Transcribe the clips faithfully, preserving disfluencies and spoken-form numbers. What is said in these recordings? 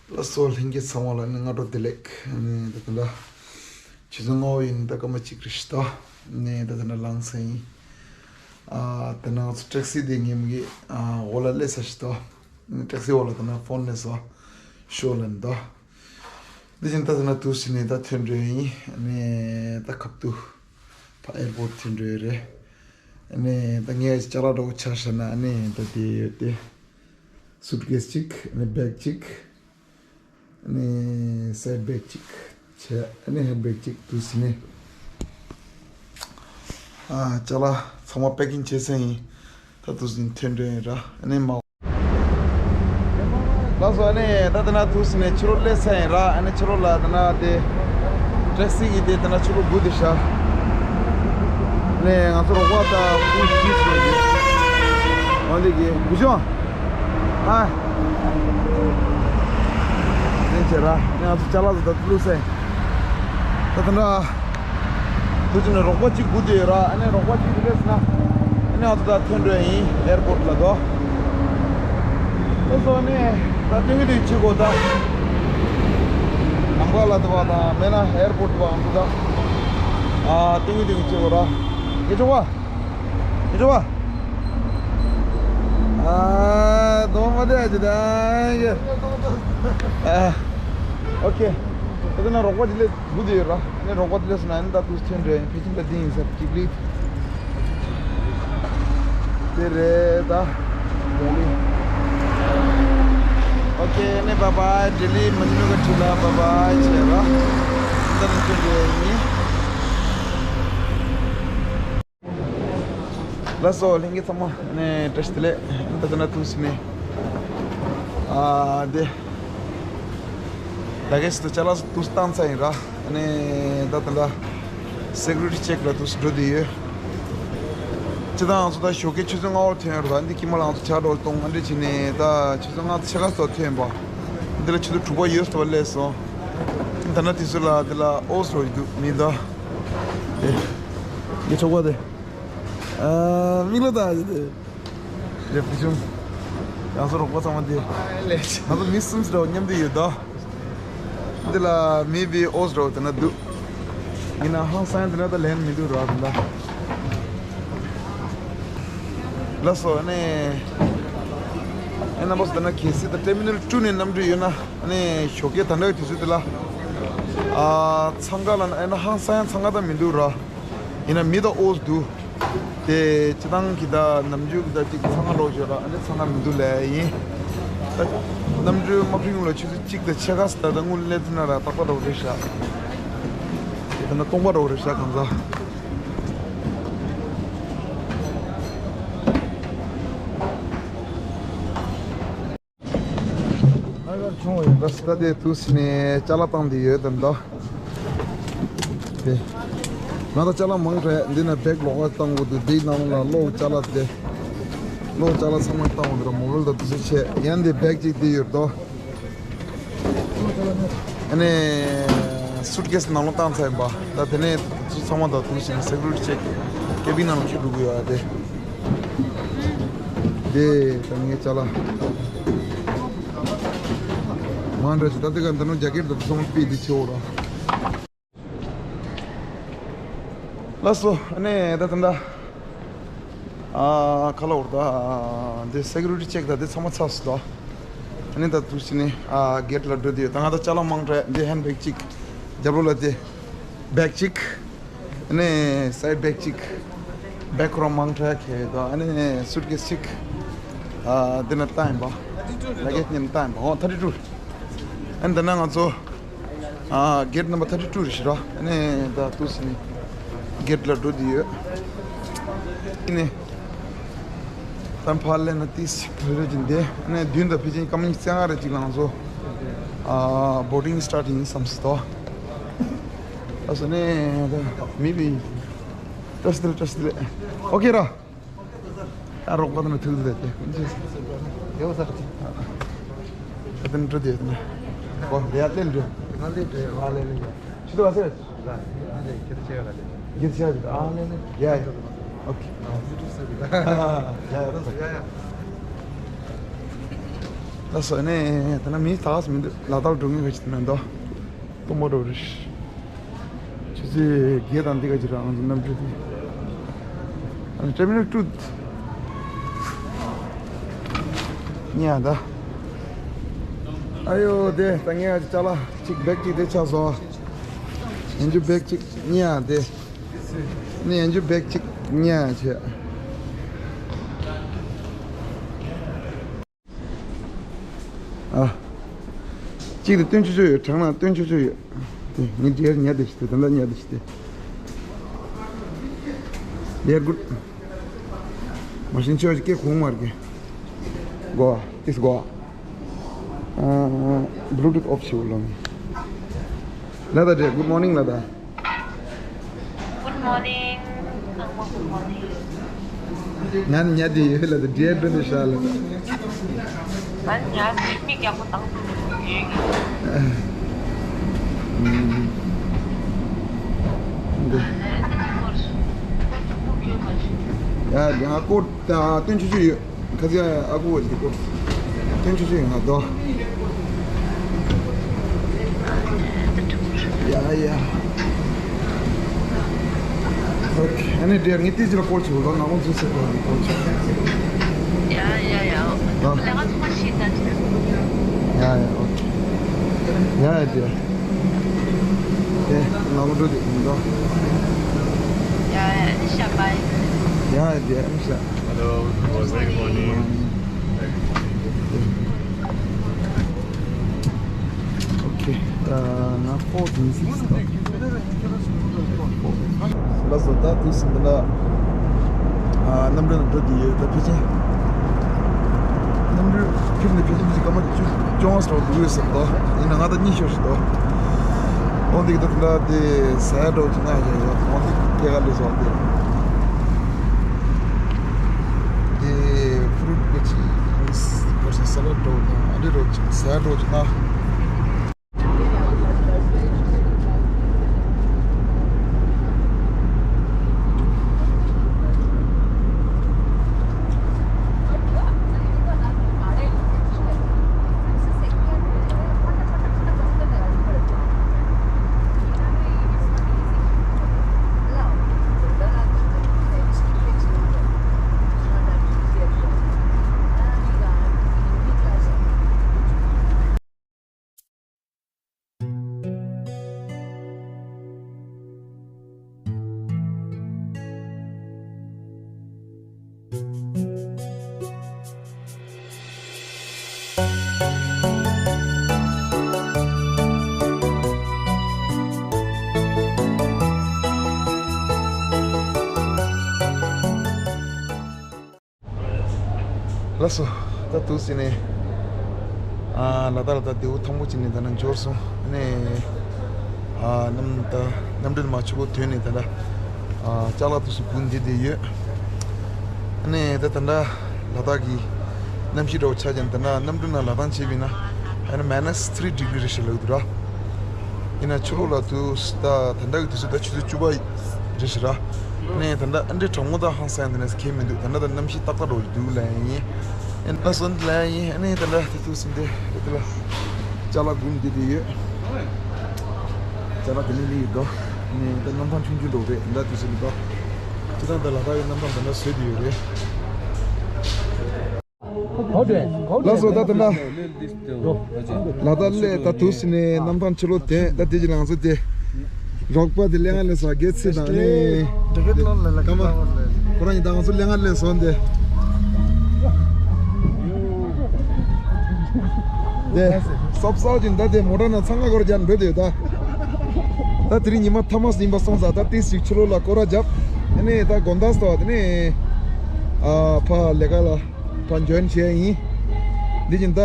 ལགས་སོ། ལྷན་རྒྱས་ཚང་མ་ལ་ནི་སྔ་དྲོ་བདེ་ལེགས། ནི་ད་ལྟ་ཆུ་ཚོད་ལྔ་པ་ཡིན། ད་སྐར་མ་གཅིག་རེད་ཤག་ད། ནི་ད་ལྟ་ལངས་ས་ཡིན། ཨ་དེ་ནས་ང་ཚོ་ཊེག་སི་དེ་ངེད་མི་གི་ཨ་འོག་ལ་སླེབས་ས་ཤག་ད། ནི་ཊེག་སི་འོག་ལ་ད་ནི་ཕོན་སླེབས་སོང་། ཤོག་ལབ་ནི་ད། དེ་བཞིན་ད་ད་ནི་དུས་སུ་ནི་ད་ཐོན་འགྲོ་ཡིན། ནི་ད་ཁབ་ཏུ་ཕ་ཨེར་པོར་ཊི་ཐོན་འགྲོ་ཡི་རེད། ནི་ད་ངས་ཅ་ལག་འདྲ་བོ་ཆ་བཞག་ན་ནི་ད་དེ་ཡོད་དེ། སུཊ་ཀེས་གཅིག་ནི་བེག་གཅིག་ནི་སའིཌ་བེག་གཅིག་བྱས། ནི་ཧེན་བེག་གཅིག་དུས་སུ་ནི། ཨ་ཅ་ལག་ཚང་མ་པེ་ཀིང་བྱས་ཚར་ཡིན། ད་དུས་སུ་ནི་ཐོན་འགྲོ་ཡིན་ར། ནི་མ། ལགས་སོ། ནི་ད་ལྟ་ན་དུས་སུ་ནི་ཕྱི་ལོགས་སླེབས་ཚར་ཡིན་ར། ནི་ཕྱི་ལོགས་ལ་ད་ན་དེ་ཊེག་སི་གི་དེ་ད་ན་ཕྱི་ལོགས་སྒུག་བསྡད་ཤག་ནི་ང་ཚོ་རོགས་པ་ད་ཕུ་ཤི་སོང་གི། འོན་ཏེ་གི་བུ་ཆུང་། ཨ། དེ་བྱས་ར། ནི་ང་ཚོ་ཅ་ལག་ཚོ་ད་བླུགས་ཚར་ཡིན། ད་ད་ན། དུས་ཚོད་ནས་རོགས་པ་གཅིག་སྒུག་བསྡད་ཡོད་ར། ཨ་ནི་རོགས་པ་གཅིག་རེད་ཟེར་ན། ཨ་ནི་ང་ཚོ་ད་ཐོན་འགྲོ་ཡིན་ཨེར་པོར་ཊི་ལ་དོ། ཨོ་སོ་ནི་ད་སྟོན་གི་དུས་ཆི་གོ་ད། ནམ་མཁའ་ལ་དུ་བ་དང་མེད་ན་ཨེར་པོར་ཊི་དུ་བ་ང་ཚོ་ད། ཨ་སྟོན་གི་དུས་ཆི་གོ་ར། ངེད་ཆོག་པ། ངེད་ཆོག་པ། ཨ་དོ་མ་དེ་ཨ་ཅི་ད་ཡ། ཨ་ཨོ་ཁེ། ད་ན་རོགས་པ་ཅིག་ལས། བུ་དེ་ཡོད་ར། ནི་རོགས་པ་དེ་ལས་སོང་ན་ནི་ད་དུས་ཐོན་འདྲ་ཡིན། ཕལ་ཆེར་ད་འདི་ཡིན་ས་གཅིག་ལི། དེ་རེད་ད། ལི། ཨོ་ཁེ། ནི་བཱའི་བཱའི། ལྡི་ལི་མ་ནུ་ག་ཁྲི་ལ་བཱའི་བཱའི་བྱས་ར། ད་ནི་ཐོན་འདྲ་ཡིན། ལགས་སོ། ལྷན་རྒྱས་ཚང་མ་ནས་བཀྲ་ཤིས་བདེ་ལེགས། ད་ལྟ་ན་དུས་སུ་ནས་ཨ་དེ་ད་གེ་སི་དུ་ཅ་ལག་དུས་བཏང་ཚར་ཡིན་ར། ནས་ད་ལྟ་ད་སེ་ཀུ་རི་ཊི་ཅེག་ལ་དུས་འགྲོ་བསྡད་ཡོད། སྤྱིར་བཏང་ང་ཚོ་ད་ཞོགས་ཀས་ཆུ་ཚོད་ལྔ་པར་ཐོན་ཡོད་ར། འདི་ཀྱི་མ་ལ་ང་ཚོ་ཆ་གྲོགས་གཏོང་ཨ་འདྲ་བྱས་ནས་ད་ཆུ་ཚོད་ལྔ་ཕྱེད་ཀ་ཙམ་ཐོན་པ། འདི་ལ་ཆུ་ཚོད་དྲུག་པ་ཡོལ་སོ་སླེབས་སོང་། ད་ན་དུས་སུ་ལ་འདི་ལ་ཨོ་སོ་ཡི་འདུག་མི་ད། ཨེ། ངའི་ཆོག་པ་དེ། ཨ་མིག་ལ་ད་ཡི་དེ། རེ་བུ་ཆུང་། ང་ཚོ་རོགས་པ་ཚང་མ་དེ། ང་ཚོ་མི་གསུམ་ཞིག་ར་མཉམ་དུ་ཡོད་ད། འདི་ལ་མི་བི་ཨོ་སི་ར་དེ་ན་འདུག་ཡིན་ན་ཧང་སང་དེ་ན་ད་ལན་མི་འདུག་ར་དེ་འདྲ། ལགས་སོ། ཨ་ནི་ཨེ་རྣམ་པ་ཚོ་དེ་ན་གལ་སྲིད་ད་ཊར་མི་ནལ་ཊུ་ནས་གནམ་གྲུ་ཡོད་ན། ཨ་ནི་ཞོགས་ཀས་ད་འདྲ་གི་དུས་ཚོད་དེ་ལ་ཨ་འཚང་ཁ་ལ་ན་ཨེ་ན་ཧང་སང་ཡང་འཚང་ཁ་ད་མི་འདུག་ར། ཡིན་ན་མི་ད་ཨོ་སི་འདུག་དེ་སྤྱིར་བཏང་གི་ད་ནམ་རྒྱུན་གི་ད་ཅིག་འཚང་ཁ་འགྲོ་བརྗོད་ར། ཨ་ནི་འཚང་ཁ་མི་འདུག་ལས་ཡིན། ད་གནམ་གྲུ་དམག་ཁྲིམས་ལ་ཆུ་ཚོད་གཅིག་དང་ཕྱེད་ཀ་ཙམ་ད་ད་དངུལ་སླེབས་ཐུབ་ན་ར་ཏག་ཏག་འགྲོ་རེད་ཤག་དེ་ད་ན་སྟོང་པ་འགྲོ་རེད་ཤག་གང་ཟག་ད་ལྟ་དེ་དུས་ནས་ཅ་ལག་བཏང་དེ་ཡོད་དམ་ད། དེ། ང་ད་ཅ་ལག་མང་དྲགས། འདི་ན་བེག་ལོགས་ཀ་བཏང་དགོས་འདུག་འདིའི་ནང་ལ་གློག་ཅ་ལག་དེ། གློག་ཅ་ལག་ཚང་མ་བཏང་དགོས་འདུག་མོ་བལ་དང་དུས་ཚོད་ཆད། ཡང་འདི་བེག་གཅིག་འདི་ཡོད་དོ། ཨ་ནི། སུཊ་ཀེས་ནང་ལོགས་བཏང་ཚར་ཡིན་པ། ད་དེ་ནས་དུས་ཚོད་ཚང་མ་ད་དུས་ནས་སེ་ཀུ་རི་ཊི་ཅེག་ཀེ་བིན་ནང་ལ་འཁྱེར་འགྲོ་གི་ཡོད་ཨ་དེ། དེ་ད་ངའི་ཅ་ལག་མང་དྲགས་ཤིག་ད་དེ་ག་འདི་ནང་ཇེ་ཀེཊ་དང་ཚང་མ་པི་དེ་ཆེ་བོ་ར། ལགས་སོ། ཨ་ནི་ད་ད་ད་ཨ་ཁ་ལ་འོར་ད་འདི་སེ་ཀུ་རི་ཊི་ཅེག་ད་དེ་ཚང་མ་ཚར་སོང་ད། ཨ་ནི་ད་དུས་ནས་ཨ་གེཊ་ལ་འགྲོ་དུས་ད་ང་ད་ཅ་ལག་མང་དྲགས། འདི་ཧེན་བེག་གཅིག་རྒྱབ་ལོགས་ལ་དེ་བེག་གཅིག་ཨ་ནི་སའིཌ་བེག་གཅིག་བེག་ཁོ་རང་མང་དྲགས་ཁེལ་དང་། ཨ་ནི་སུཊ་ཀེས་གཅིག་ཨ་འདི་ན་བཏང་ཡིན་པ། ལ་གེ་ཇི་ནི་བཏང་ཡིན་པ། ཨོ་ཐར་ཊི་ཊུ། ཨ་ནི་ད་ན་ང་ཚོ་ཨ་གེཊ་ནམ་བར་ཐར་ཊི་ཊུ་རེད་ཤག་ར། ཨ་ནི་ད་དུས་ནས་གེཊ་ལ་འགྲོ་དུས་ཡོད། ཨ་ནི་ད་ཕར་ལ་ན་ཏིས་རེ་རེ་ཅིག་འདི། ཨ་ནི་མདུན་དང་ཕལ་ཆེར་སྐར་མ་ཉི་ཤུ་རྩ་ལྔ་རེ་ཅིག་ལ་ང་ཚོ་ཨ་བོར་ཌིང་སི་ཊཱར་ཊི་ཡིན་བསམ་སྲིད་དོ། ཨ་སོ་ནས་མི་བི་བཀྲ་ཤིས་བདེ་ལེགས། བཀྲ་ཤིས་བདེ་ལེགས། ཨོ་ཁེ་ར། ཨ་རོགས་པ་དང་ཐུག་ལ་དེ། ཡོད་ས་རེད། ཨ་དེ་འགྲོ་དེ་ནས། ཨོ་ལེ་ཡ་ལེ་འགྲོ། ང་ལེ་འགྲོ། ཨ་ལེ་ལེ་ཡ། ཆུ་ཚོད་བ་སེ། ལ་ལེ་ཁྱེད་ཆེ་བ་ལ་ལེ། ཁྱེད་ཆེ་བ་ལ་ཨ་ལེ་ལེ་ཡ་ཡ། ཨོ་ཁེ། ཡ་ཡ། ཡ་ཡ། ལགས་སོ། ནས་ད་ན་མི་ཏག་ཙམ་མི་འདུག་ལ་དྭགས་འགྲོ་མཁན་ག་ཅིག་མེད་འདུག་སྟོང་པ་འགྲོ་རེད། ཆུ་ཚོད་བརྒྱད་དང་འདི་ག་ཅིག་རང་གནམ་གྲུ་དེ། ཨ་ནི་ཊར་མི་ནལ་ཊུ་ཉལ་ད། ཨ་ཡོ་དེ་ད་ངས་ཅ་ལག་ཅིག་བེག་ཅིག་དེ་ཆགས་སོང་། ཡང་ཅིག་བེག་ཅིག་ཉལ་དེ། ནས་ཡང་ཅིག་བེག་ཅིག་ཉལ་བྱས། ཨ། གཅིག་དེ་སྟོན་ཆོག་ཆོག་ཡོད། གྲང་ལ་སྟོན་ཆོག་ཆོག་ཡོད། དེ་ངའི་འདྲེར་ཉལ་བསྡད་ཤི་དེ་ད་ལྟ་ཉལ་བསྡད་ཤི་དེ། They are good. མ་གཞི་ཆོག་ཅིག་སྐད་གོང་མ་རྒྱག་གི་གོ། ཏིས་གོ། ཨ། Bluetooth off བྱེད་ལོ་ནི། ལ་ད་འདྲེ། Good morning ལ་ད། Good morning. ཨ་མ། Good morning. ང་ཉལ་བསྡད་ཡོད་ལ་ད། འདྲེ་སྒྲོན་དུ་ཤར་ལ་ད། ང་ཉལ་བསྡད་མིག་རྒྱག་པ་དང་དུ་ཡོད་ཀྱི། ཨ། ཨ། འདི། ཡ་ཡ། ཀོ་ད་སྟོན་ཆོག་ཆོག་ཡོད། ཁ་ཚིག་ཨ་ཁུ་འོ་ཅི་ཀོ། སྟོན་ཆོག་ཆོག་ཡོད་ང་དོ། ཡ་ཡ། ཨོ་ཁེ། ཨ་ནི་འདྲེ་ངས་ཏིས་ལ་ཀོལ་བྱེད་དགོས། ང་མོ་འཛུལ་ཟེར་གོ་ནི་ཀོལ་བྱེད། ཡ་ཡ་ཡ། ཨ། ལས་ཀ་ཚང་མ་ཤེས་ད་དེ། ཡ་ཡ། ཨོ་ཁེ། ཡ་ཡ་འདྲེ། དེ་ང་མོ་འགྲོ་དེ་ཡིན་དོ། ཡ་ཡ། ཨ་ནི་ཤ་བའི། ཡ་ཡ་འདྲེ། ཨ་ནི་ཤ། Hello, good morning. ཨོ་ཁེ། ད་ང་ཕོར་ཊི་ནས་སིགས་ད། ལགས་སོ། ད་དུས་སུ་འདི་ལ་ཨ་གནམ་གྲུ་ལ་འགྲོ་དུས་ཡོད། ད་ཕལ་ཆེར་གནམ་གྲུ་ཕྱིར་ནས་ཕལ་ཆེར་ཕལ་ཆེར་སྐར་མ་བཅུ་བཅོ་ལྔ་ཙམ་འགྲོ་གི་ཡོད་ཟེར་འདུག་ཡིན་ན་ང་ད་གཉིད་ཤོར་ཤི་འདུག་འོ་འདི་གི་ད་དེ་འདྲ་དེ་ཟ་ཡ་འདྲ་བོ་ཅིག་མངགས་བཞག་ཡོད། འོ་འདི་སྐྱེལ་ག་སླེབས་སོང་དེ། དེ་ཕུ་རུ་ཊི་གི་ཅིག་ཡིན། ས་ལད་འདྲ་བོ་དང་ཨ་འདྲ་འདྲ་བོ་ཅིག་ཟ་ཡ་འདྲ་བོ་ཅིག་མངགས། ལགས་སོ། ད་དུས་སུ་ནས་ཨ་ལ་དྭགས་ལ་ད་ལྟ་ལེའུ་དང་པོ་གཅིག་ནས་ད་ནང་འབྱོར་སོང་། ཨ་ནི་ཨ་གནམ་ད་གནམ་གྲུ་མར་ཆུ་ལོག་ཐོན་ནས་ད་ལྟ་ཨ་ཅ་ལག་དུས་སུ་སྒུག་བསྡད་བསྡད་ཡོད། ཨ་ནི་ད་ད་ལྟ་ལ་དྭགས་ཀྱི་གནམ་གཤིས་འདྲ་བོ་ཆ་བཞག་ན་ད་ལྟ་གནམ་གྲུ་ནང་ལ་ཐང་བྱས་པ་ཡིན་ན་ཨ་ནི་མའི་ནས་ཐི་རི་ཌི་གྷི་རི་རེད་ཤག་ལབ་འདུག་ར། ཡིན་ན་ཕྱི་ལོགས་ལ་དུས་ད་ད་ལྟ་གི་དུས་སུ་ད་ཆུ་ཚོད་བཅུ་པ་རེད་ཤག་ར། ནས་ད་ལྟ་ཨ་འདྲའི་གྲང་མོ་དང་ཧང་སང་དེ་ནས་ཁེལ་མི་འདུག་ད་ལྟ་ད་གནམ་གཤིས་ཏག་ཏག་འདྲ་བོ་འདུག་ལབ་ཡིན། ཨ་ནི་ལགས་སོ་ལབ་ཡིན། ཨ་ནི་ད་ལྟ་དེ་དུས་སུ་འདི་རེད་དེ་ལ་ཅ་ལག་སྒུག་བསྡད་དེ་ཡོད། ཅ་ལག་དེ་ནས་ལི་ཡོད་དོ། ནས་ད་གནམ་ཐང་ཆུང་ཆུང་འདྲ་བོ་རེད་ད་དུས་སུ་འདི་དོ། སྤྱིར་བཏང་ད་ལ་དྭགས་ཡི་གནམ་ཐང་ད་ལྟ་བཟོས་བསྡད་ཡོད་རེད། ལགས་སོ། ད་ད་ལྟ་ལ་དྭགས་སླེབས། ད་དུས་ནས་གནམ་ཐང་ཕྱི་ལོགས་དེ་ད་དེ་ཅི་ལ་ང་ཚོ་དེ་རོགས་པ་དེ་ལས་ང་ལས་སོ་དགེ་ཚེ་དང་ནི་ཀ་མ་ཁོ་རང་གཉིས་ད་ང་ཚོ་ལས་ང་ལས་སོང་དེ། དེ་སོབ་སོབ་ཅིག་ད་དེ་མོ་ཊ་ནང་ཚང་ཀ་སྐོར་རྒྱག་འགྲོ་དེ་ད། ད་དེ་རིང་ཉི་མ་ཐ་མ་ཡིན་པ་སོང་ཙང་ད་ཏིས་ཅིག་ཕྱི་ལོགས་ལ་སྐོར་ར་རྒྱབ། ཨ་ནི་ད་དགོང་དག་སོ་དེ་ནི་ཨ་ཕ་ལས་ཀ་ལ། ཕར་འཇོན་བྱས་ཡིན། འདི་བཞིན་ད་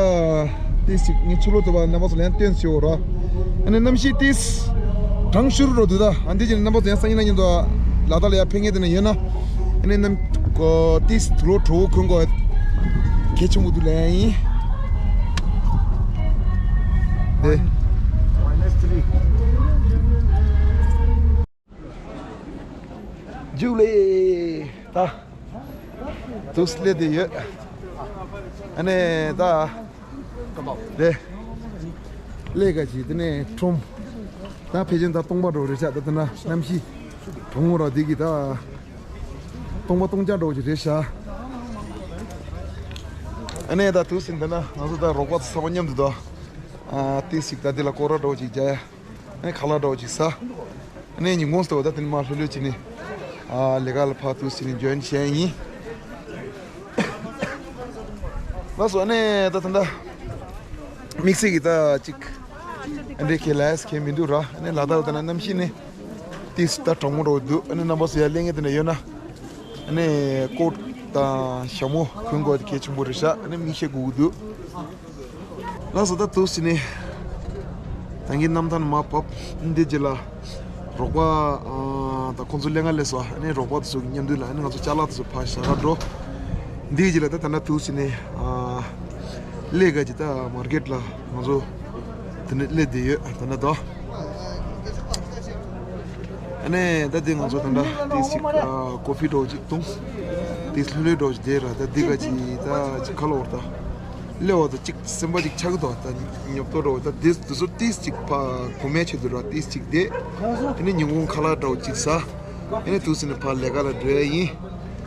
ཏིས་ཅིག་ངས་ཕྱི་ལོགས་དུ་བ་རྣམ་པ་ཚོ་ལ་ཡང་སྟོན་ཞུ་རོགས། ཨ་ནི་གནམ་གཤིས་ཏིས་གྲང་ཤུར་རོ་འདུག་ད། ཨ་འདི་བཞིན་རྣམ་པ་ཚོ་ཡང་སང་ཉིན་གནངས་ཉིན་དུ་ལ་དྭགས་ལ་ཡར་ཕེབས་མཁན་དེ་འདྲ་ཡོད་ན། ཨ་ནི་གནམ་གོ་ཏིས་དུག་ལོག་དྲོ་པོ་གོན་དགོས་གལ་ཆེན་པོ་འདུག་ལབ་ཡིན། དེ། ཇུ་ལེ། ད་དུས་སླེབས་བསྡད་ཡོད། ཨ་ནི་ད་ རེད། ལས་ཀ་ཅིག་དེ་ནས་ཁྲོམ། ད་ཕལ་ཆེར་ད་སྟོང་པ་འགྲོ་རེད་ཤག་ད་དེ་ན་གནམ་གཤིས་གྲང་མོ་ར་དེ་གི་ད་སྟོང་པ་སྟོང་རྐྱང་འགྲོ་ཅིག་རེད་ཤག་ཨ་ནས་ད་དུས་ཟིན་ད་ན་ང་ཚོ་ད་རོགས་པ་ཚོ་ཚང་མ་མཉམ་དུ་ད་ཏིས་ཅིག་ད་དེ་ལ་སྐོར་ར་འགྲོ་ཅིག་རྒྱག་ཡ། ཨ་ནི་ཁ་ལག་འདྲ་བོ་ཅིག་ཟ། ཨ་ནི་ཉིན་གུང་ཟེར་བ་ད་དེ་ནི་མར་ལྷོད་ལྷོད་བྱས་ནས། ཨ་ལས་ཀ་ལ་ཕར་ཚུར་བྱས་ནས་འཇོན་བྱས་ཡིན། ལགས་སོ། ཨ་ནི་ད་ད་ལྟ་དམིགས་བསལ་གྱི་ད་ཅིག་ཨ་འདྲས་ཁྱེད་ལ་ཡས་ཁྱེད་མི་འདུག་ར། ཨ་ནི་ལ་དྭགས་ལ་ད་ན་གནམ་གཤིས་ནི་ཏིས་ད་གྲང་མོ་འདྲ་བོ་འདུག་ཨ་ནི་རྣམ་པ་ཚོ་ཡར་སླེབས་མཁན་དེ་འདྲ་ཡོད་ན། ཨ་ནི་ཀོཊ་དང་ཞྭ་མོ་གོན་དགོས་དེ་གལ་ཆེན་པོ་རེད་ཤག་ཨ་ནི་མིག་ཤེལ་དགོས་ཀྱི་འདུག་ལགས་སོ། ད་དུས་ཕྱིན་ནས་ད་གིན་གནམ་ཐང་ནས་མར་བབས་འདི་རྗེས་ལ་རོགས་པ་ཨ་ད་ཁོང་ཚོ་ལས་ཀ་ལས་སོ། ཨ་ནི་རོགས་པ་དེ་ཚོ་གི་མཉམ་དུ་ལ་ཨ་ནི་ང་ཚོ་ཅ་ལག་དེ་ཚོ་ཕར་བཞག་ག་འགྲོ། འདི་རྗེས་ལ་ད་ད་ལྟ་དུས་ཕྱིན་ནས་ཨ་ལས་ཀ་ཅིག་ད་མར་ཀེཊ་ལ་ང་ཚོ་དེ་ནས་སླེབས་བསྡད་ཡོད་ད་ལྟ་དོ། ཨ་ནི་ད་འདི་ང་ཚོ་ད་ལྟ་ཏིས་ཅིག་ཨ་ཀོ་ཕི་འདྲ་བོ་ཅིག་བཏུང་། ཏིས་ལྷོད་ལྷོད་འདྲ་བོ་ཅིག་བསྡད་ར། ད་འདི་ག་ཅིག་ད་ཅིག་ཁ་ལོ་བར་ད་སླེབས་པ་ད་ཅིག་སེམས་པ་ཅིག་ཆགས་ཀྱི་འདུག་ད་ཉོབ་ཏོ་འདྲ་བོ་ད་འདི་འདི་ཚོ་ཏིས་ཅིག་ཕར་གོ་མའི་ཆེད་དུ་ར་ཏིས་ཅིག་བསྡད། ཨ་ནི་ཉིན་གུང་ཁ་ལག་འདྲ་བོ་ཅིག་ཟ། ཨ་ནི་དུས་ཚོད་ནས་ཕར་ལས་ཀ་ལ་འགྲོ་ཡ་ཡིན།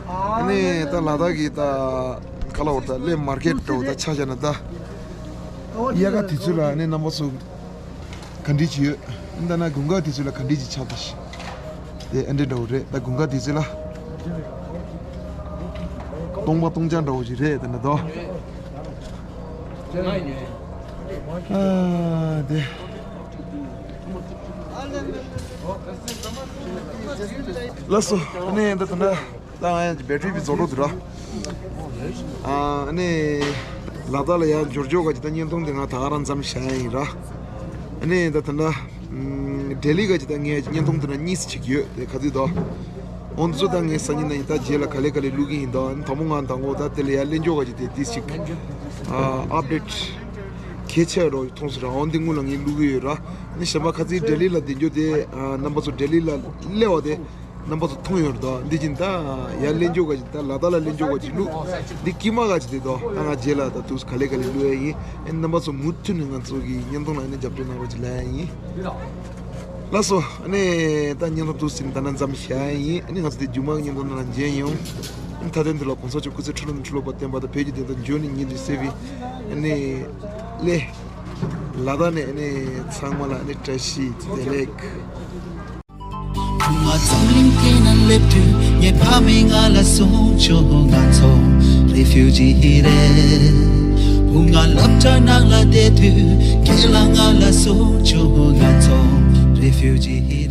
ཨ་ནི་ད་ལ་དྭགས་ཀྱི་ད་ཁ་ལོ་བར་ད་སླེབས་མར་ཀེཊ་འདྲ་བོ་ད་ཆ་བཞག་ན་ད་དབྱར་ཁ་དུས་ཚོད་ལ་ཨ་ནི་རྣམ་པ་ཚོ་ག་འདྲ་ཅིག་ཡོད། ད་ན་དགུན་ཁ་དུས་ཚོད་ལ་ག་འདྲ་ཅིག་ཆགས་འདུག་ཤི། དེ་ཨ་འདྲ་འདྲ་བོ་རེད། ད་དགུན་ཁ་དུས་ཚོད་ལ་སྟོང་པ་སྟོང་རྐྱང་འདྲ་བོ་ཅིག་རེད་ད་ན་དོ། ཨ་དེ། ལགས་སོ། ཨ་ནི་ད་ད་ན། ད་ང་ཡང་བེ་ཊི་རི་བི་རྫོགས་འགྲོ་འདུག་ར། ཨ་ནི་ལ་དྭགས་ལ་ཡང་འབྱོར་འབྱོར་ག་ཅིག་ད་བརྙན་ཐུང་དེ་ང་ད་ག་རང་མཚམས་བཞག་ཡ་ཡིན་ར། ཨ་ནི་ད་ད་ལྟ་ལྡི་ལི་ག་ཅིག་ད་ངས་བརྙན་ཐུང་དེ་ན་གཉིས་ཅིག་ཡོད་དེ་ག་ཚོད་དོ། འོ་འདི་ཚོ་ད་ངས་སང་ཉིན་ན་ཡིན་ད་རྗེས་ལ་ག་ལེ་ག་ལེ་བླུག་གི་ཡིན་དོ། ཨ་ནི་དང་པོ་ང་དང་པོ་ད་དེ་ལ་ཡང་གླེང་ཕྱོགས་ག་ཅིག་དེ་ཏིས་ཅིག་ཨ་ཨབ་ཌེཊ་གལ་ཆེ་རོ་མཐོང་སོང་ར། འོ་འདི་སྔོན་ལ་ངས་བླུག་གི་ཡོད་ར། ཨ་ནི་གཞན་པ་ཁ་ཚིག་ལྡི་ལི་ལ་བསྡད་རྒྱུ་དེ་ཨ་རྣམ་པ་ཚོ་ལྡི་ལི་ལ་སླེབས་པ་དེ། རྣམ་པ་ཚོ་མཐོང་ཡོད་རེད་དོ། འདི་ཅིག་ད་ཡར་གླེང་ཕྱོགས་ག་ཅིག་ད་ལ་དྭགས་ལ་གླེང་ཕྱོགས་ག་ཅིག་བླུག་འདི་དཀྱིལ་མ་ག་ཅིག་དེ་དོ། ད་ང་རྗེས་ལ་ད་དུས་ག་ལེ་ག་ལེ་བླུག་ཡ་ཡིན། ཨ་ནི་རྣམ་པ་ཚོ་མུ་མཐུད་ནས་ང་ཚོ་གི་བརྙན་ཐུང་ལ་ཨ་ནི་རྒྱབ་སྐྱོར་གནང་རོགས་ཅིག་ལབ་ཡ་ཡིན། ལགས་སོ། ཨ་ནི་ད་བརྙན་ཐུང་དུས་ཟིན་ད་ན་མཚམས་བཞག་ཡ་ཡིན། ཨ་ནི་ང་ཚོ་དེ་རྒྱུན་མ་བརྙན་ཐུང་ནང་ལ་མཇལ་ཡོང་། ཨ་ནི་མཐའ་དོན་དུ་ལ་གོང་ས་མཆོག་སྐུ་ཚེ་ཁྲི་ལོ་ནས་ཁྲི་ལོ་བར་བརྟན་པ་དང་བོད་ཀྱི་བདེན་དོན་འཇོན་ནས་ཉིན་རེ་གསལ་བའི་ཨ་ནི་ལས་ལ་དྭགས་ནས་ཨ་ནི་ཚང་མ་ལ་ཨ་ནི་བཀྲ་ཤིས་བདེ་ལེགས། བུ་ང་འཛམ་གླིང་སྟེང་ན་སླེབས་དུས་ངའི་ཕ་མས་ང་ལ་གསུངས་བྱུང་། ང་ཚོ་རེ་ཕིའུ་ཇི་རེད། བུ་ང་སློབ་གྲྭ་ནང་ལ་བསྡད་དུས་རྒན་ལགས་ང་ལ་གསུངས་བྱུང་། ང་ཚོ་རེ་ཕིའུ་ཇི་